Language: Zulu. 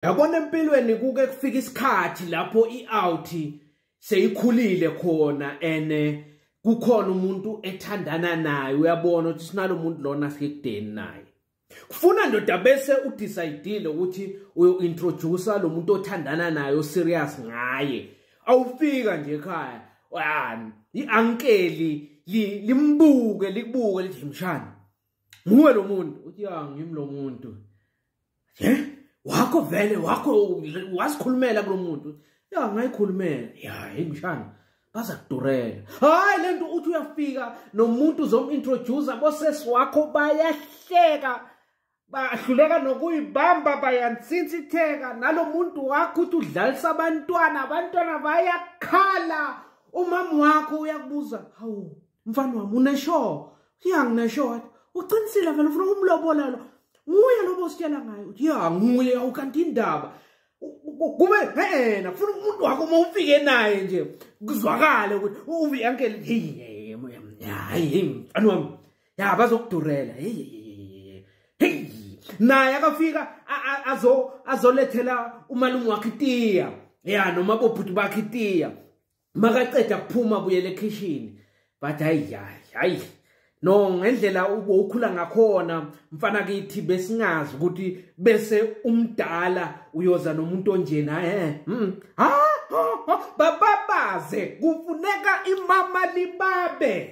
Yabona empilweni kuke kufika isikhathi lapho i-out seyikhulile khona ene kukhona umuntu ethandana naye, uyabona ukuthi sinalo muntu lona sikudeni naye. Kufuna ndoda bese udecide ukuthi uyo-introduce lo muntu othandana naye oserious ngaye. Awufika nje ekhaya, i-ankeli limbuke likubuke lithi mshana, nguwe lo muntu? Uthi ya ngimi lo muntu. Wakho vele wakho wasikhulumela kulo muntu. Ya ngayikhulumela. Ya hey mshana, baza kudurela. Hayi lento uthi uyafika nomuntu uzomintroduce bosesi wakho bayahleka. Bahluleka nokuyibamba bayansinsitheka nalomuntu wakho uthi udlalisa abantwana, abantwana bayakhala. Umama wakho uyakubuza, hawu mfana wami uneshow? Ya ngineshow. Uqinisile vele ufuna ukumlobola lo. Nguye lo bositshela ngaye. Uthi ya nguye, awukanti indaba. Kube yena ufuna umuntu wakho uma ufike naye nje kuzwakale ukuthi uvi uncle hey hayi mfana wami ya bazokudurela hey hey naye akafika azolethela umalume wakhe itiya ya noma bobhuti bakhe itiya makaqeda kuphuma buyele ekhishini but hayi hayi no ngendlela ukhula ngakhona mfana kithi besingazi ukuthi bese umdala uyoza nomuntu onjena ha bababaze kufuneka imama libabe.